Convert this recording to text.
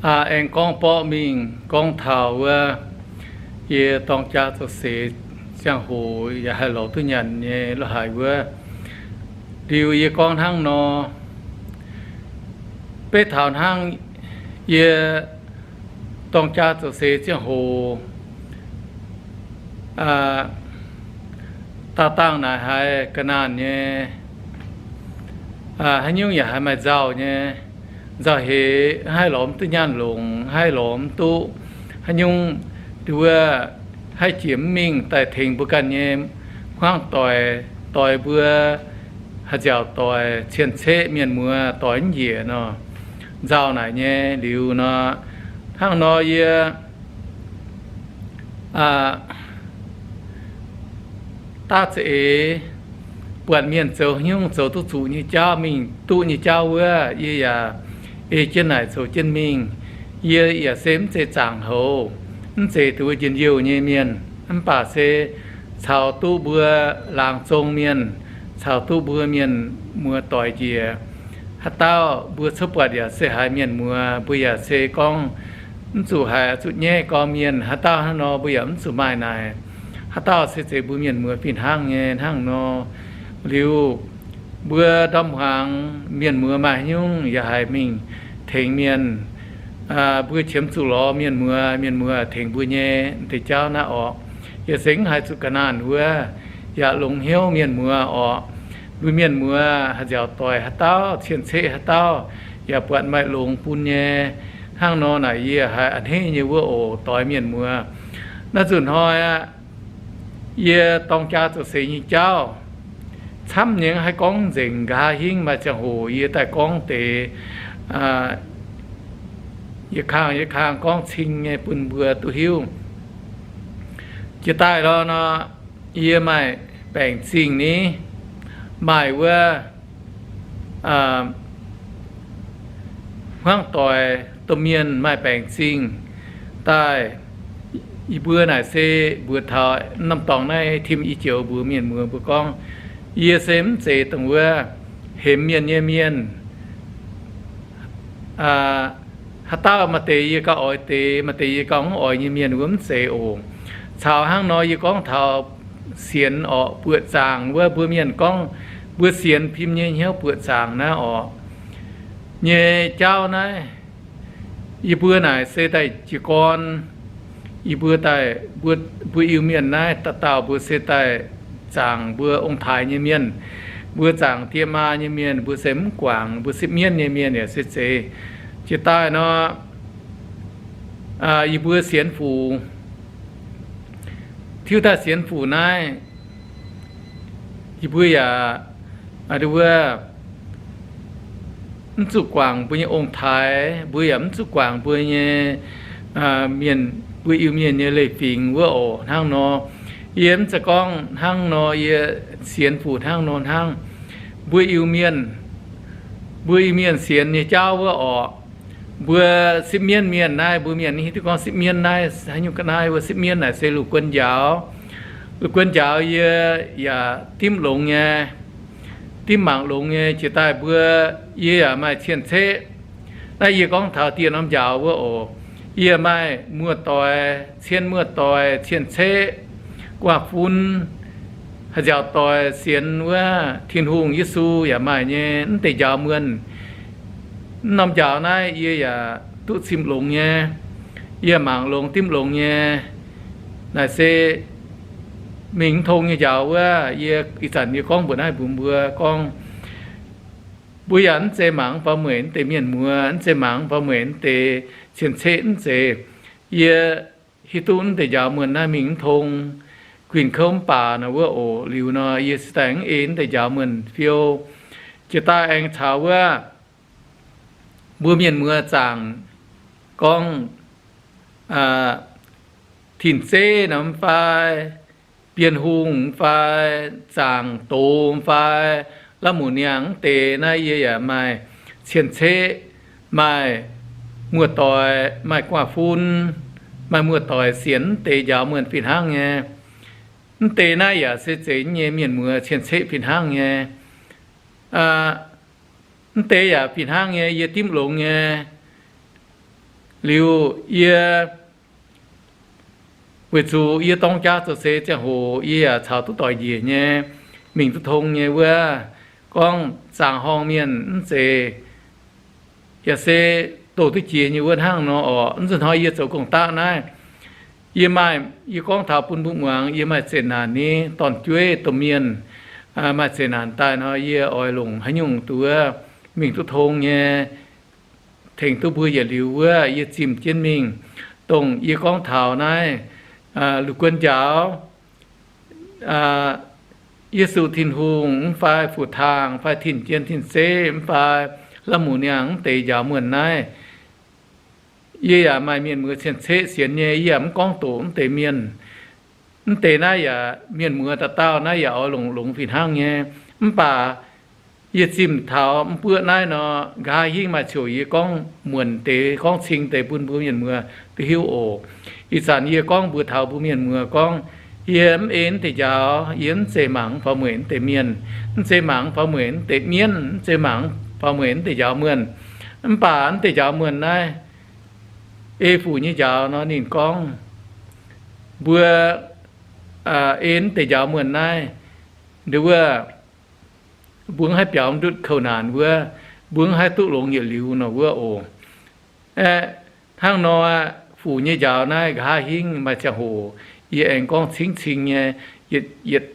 Aengx gorngv borqv mingh gorngv taux wuov yie dorng jaa zoux seix ziangh hoc yaac haih lorz duqv nyanc nyei lo haic wuov. Liuz yie gorngv hnangv nor, beiv taux hnangv yie dorng jaa zoux seix ziangh hoc daauh dangh naaic haiz ga'naanh nyei, haaix nyungc yaac haiz maaih nzauh nyei, nzauh heix, haih lorz duqv nyaanh longc, haih lorz duqv haaix nyungc, wuov, haih jiex mv mingh daaih tengx mbuo ganh nyei hmuangv doic, doix mbuo, haaix nziaauc doic, cien-ceqv mienh muoz doix mv njiec nor, nzauh naaic nyei liuz nor, hnangv nor yie daav za'eix buatc mienh zoux haaix nyungc zoux duqv zuqc nyei jauv, mingh duqv nyei jauv wuov, yie yaac ei jienv naaic zoux jienv mingh. Yie yaac se mv zeiz zaangc houz, mv zeiz duqv njien-youh nyei mienh, mv baac se caux duqv mbuo laangz zong mienh, caux duqv mbuo mienh muoz doic njiec. Haaix dauh mbuo cuotv buatc yaac se haiz mienh muoz, mbuo yaac se gorngv mv zuqc haiz zuqc nyaiv gormx mienh. Haaix dauh hnangv nor mbuo yaac mv zuqc maaih naaic. Haaix dauh se zeiz mbuo mienh muoz fih hnangv nyei hnangv nor. Liuz mbuo ndorm hmuangx mienh muoz maaih haaix nyungc yaac haiz mingh tengx mienh, mbuo qiemx zuqc lorz mienh muoz, mienh muoz tengx mbuo nyei deix jauv naaiv orqc. Yaac se mv haiz zuqc ga'naanh wuov, yaac longx hnyouv mienh muoz orqc. Mbuo mienh muoz haaix nziaauc doic haaix dauh, cien-ceqv haaix dauh, yaac buatc maaih longx bun nyei. Hnangv nor naaic yie haiz a'hneiv nyei wuov oc, doix mienh muoz. Naaiv nzunc hnoi aqv, yie dorng jaa zoux seix nyei jauv camv nyei, haih gorngv nzengc. Nqa'haav hingv maaih ziangh hoc yie daaih gorngv deix yietc kang yietc kang gorngv cing nyei bun mbuo duqv hiuv. Jiex daaih lorqc nor, yie maaih baengc zingh ni, maaih wuov hmuangv doic domh mienh maaih baengc zingh daaih. Yie mbuo naaic se mbuox taux norm dorngx naaiv tim i joux mbuox mienh muoz mbuo gorngv, yie se mv zeiz dongh wuov hemx mienh nyei mienh. Haaix dauh maaih deix yie gauh oix deix, maaih deix yie gauh mv oix nyei mienh wuov mv zeiz oc. Caux hnangv nor yie gorngv taux sienx orqc, buoqc zaangc wuov, mbuo mienh gorngv mbuo sienx fim nyei hnyouv buoqc zaangc naaiv orqc, nyei jauv naaiv, yie mbuo naaic se daaih jiez gorn. Yie mbuo daaih, mbuo Iu-Mienh naaiv dauh dauh mbuo se daaih zaangc mbuo ong-taaix nyei mienh, mbuo zaangc die maa nyei mienh, mbuo se mv guangc, mbuo sipv mienv nyei mienh yaac se zeiz. Jiex daaih nor, yie mbuo sienx fuc, tiuv daaih sienx fuc naaiv, yie mbuo yaac wuov mv zuqc guangc mbuo nyei ong-taaix, mbuo yaac mv zuqc guangc mbuo nyei mienh, mbuo Iu-Mienh nyei leiz-fingx wuov oc. Hnangv nor, yie mv zeiz gorngv hnangv nor yie sienx fuc hnangv nor hnangv. Mbuo Iu-Mienh, mbuo Iu-Mienh sienx nyei jauv wuov orqc, mbuo sipv mienv mienh naaiv, mbuo mienh hiuv duqv gorngv sipv mienv naaiv haaix nyungc ga'naaiv wuov. Sipv mienv naaic se lungh guon njaaux. Lungh guon njaaux yie yaac dimv longx nyei, dimv mangc longx nyei. Jiex daaih mbuo, yie yaac maaih cien-ceqv. Naaiv yie gorngv taux dieh norm njaaux wuov oc. Yie maaih muoz-doic, cien muoz-doic, cien-ceqv, guaav fun, haaix nziaauc doic sienx wuov Tin-Hungh, Yesu yaac maaih nyei. Mv deix njaaux muonh, mv norm njaaux naaiv yie yaac duqv cim longx nyei. Yie mangc longx dimv longx nyei. Naaic se mingh mv tong nyei njaaux wuov. Yie ih zanc yie gorngv mbuox naaiv mbuox mbuo gorngv, mbuo yaac mv zeiz mangc mv faaux mueic mv deix mienh muoz, mv zeiz mangc mv faaux mueic mv deix cien-ceqv, mv zeiz. Yie hiuv duqv mv deix njaaux muonh naaiv mingh mv tong, guinh kouv mv baac nor wuov oc. Liuz nor yie se daaih mv ei mv deix njaaux muonh fiou. Jiex daaih aengx caux wuov mbuo mienh muoz zaangc gorngv Tin-Zeiv nor mv fai, Bienh Hungh mv fai, zaangc Doz mv fai, La'muc Niangh mv deix naaiv yie yaac maaih cien-ceqv, maaih muoz-doic, maaih guaav fun, maaih muoz-doic sienx mv deix njaaux muonh fih hnangv nyei. Mv deix naaiv yaac se zeiz nyei mienh muoz cien-ceqv fih hnangv nyei. Mv deix yaac fih hnangv nyei, yie dimv longx nyei. Liuz yie, weic zuqc yie dorng jaa zoux seix ziangh hoc yie yaac caux duqv doic njiec nyei, mingh duqv tong nyei wuov, gorngv zaangc horngh mienh mv zeiz, yaac se doh duqv jiex nyei wuov hnangv nor orqc. Mv nzunc hnoi yie zoux gong-daqv naaiv, yie maaih, yie gorngv taux bun mbuo muangx, yie maaih zeqc naanc ni, dorn-jueiv domh mienh maaih zeqc naanc daaih nor, yie oix longc haaix nyungc duqv mingh duqv tong nyei, tengx duqv mbuo yietc liuz wuov yie zimh jienv mingh. Dongh yie gorngv taux naaiv, lungh guon njaaux, Yesu Tin-Hungh mv fai fu-taangh fai tin-jien tin-zeiv mv fai lamh muc niangh mv deix njaaux muonh naaiv, yie yaac maaih mienh muoz cien-ceqv sienx nyei, yie yaac mv gorngv doqc mv deix mienh. Mv deix naaiv yaac mienh muoz dauh dauh naaiv yaac oix longc, longx fih hnangv nyei. Mv baac yie zimh taux mv buoqv naaiv nor, nqa'haav hingv maaih ziouc yie gorngv muonc deix, gorngv cing deix bun mbuo mienh muoz duqv hiuv oc. Ih zanc yie gorngv mbuox taux mbuo mienh muoz gorngv, yie mv ei mv deix njaaux, yie mv zeiz mangc mv faaux mueic mv deix mienh, mv zeiz mangc mv faaux mueic mv deix mienv, mv zeiz mangc mv faaux mueic mv deix njaaux muonh. Mv baac mv deix njaaux muonh naaiv, ei fuc nyei njaaux nor, ninh gorngv, mbuo ei mv deix njaaux muonh naaiv, nduov wuov, mbuo mv haih biaux mv ndutv kouv naanc wuov, mbuo mv haih duqv longx yietc liuz nor wuov oc. Aeqv, hnangv nor, fuc nyei njaaux naaiv nqa'haav hingv maaih ziangh hoc yie aengx gorngv cingv cing nyei, yietc, yietc